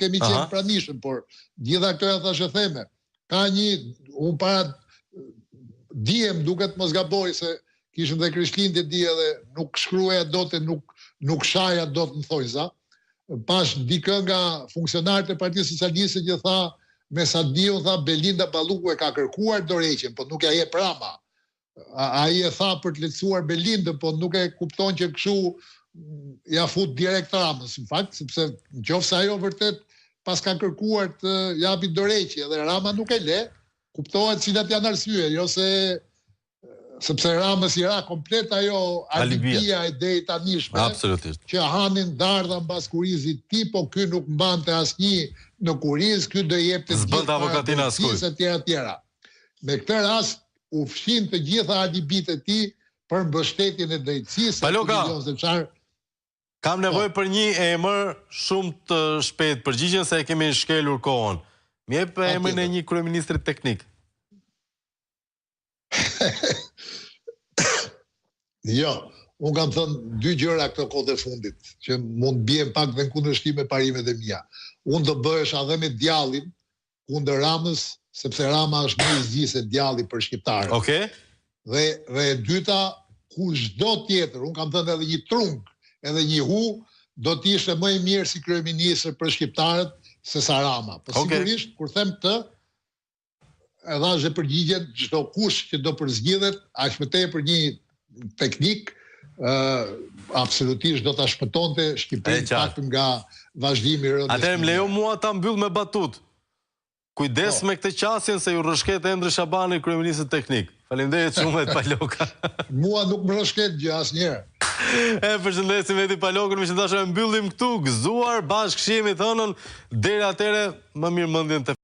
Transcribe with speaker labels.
Speaker 1: kemi qenë të pranishëm, por gjitha këto janë thashetheme. Ka një, unë para dje më duket mos gaboj se kishim dhe Krishtlindje dje dhe nuk shkruaja dot e nuk nuk shaja dot në thonjza. Pashë dikë nga funksionarët e Partisë Socialiste që tha me sa di unë tha Belinda Balluku e ka kërkuar dorëheqjen, po nuk ja jep Rama. Ai e tha për të lehtësuar Belindën, po nuk e kupton që kështu ja fut direkt Ramës, në fakt, sepse në qoftë se ajo vërtet paska kërkuar të japi dorëheqje dhe Rama nuk e le, kuptohet cilat janë arsye, jo se sepse Ramës i ra komplet ajo alibia e deritanishme.
Speaker 2: Absolutisht.
Speaker 1: Që hanin dardha mbas kurrizit të tij, po ky nuk mbante asnjë në kurriz, ky do jepte
Speaker 2: të gjithë avokatin askujt.
Speaker 1: Etj etj. Me këtë rast u fshinë të gjitha alibitë e tij për mbështetjen e drejtësisë,
Speaker 2: Paloka, kam nevojë po. për një emër shumë të shpejtë përgjigjen se e kemi shkelur kohën. Më jep emrin e një kryeministri teknik.
Speaker 1: jo, unë kam thënë dy gjëra këto kohët e fundit, që mund të bien pak dhe në kundërshtim me parimet e mia. Unë do bëhesha dhe me djallin kundër Ramës, sepse Rama është më i zi se djalli për shqiptarët.
Speaker 2: Okej.
Speaker 1: Dhe dhe e dyta, kushdo tjetër, unë kam thënë edhe një trung, edhe një hu, do të ishte më i mirë si kryeministër për shqiptarët se sa Rama. Po okay. sigurisht kur them këtë, e dhashë dhe përgjigjen çdokush që do përzgjidhet, aq më tepër një teknik, ë absolutisht do ta shpëtonte Shqipërinë pak nga vazhdimi i
Speaker 2: rënies. Atëherë më lejo mua ta mbyll me batutë. Kujdes po. me këtë qasjen se ju rrëshket Endri Shabani kryeministër teknik. Faleminderit shumë Edi Paloka.
Speaker 1: Mua nuk më rrëshket gjë asnjëherë.
Speaker 2: E përshëndesim Edi Palokën, miq të dashur e mbyllim këtu, gëzuar, bashkë shihemi të hënën, deri atëherë më mirë mendjen të.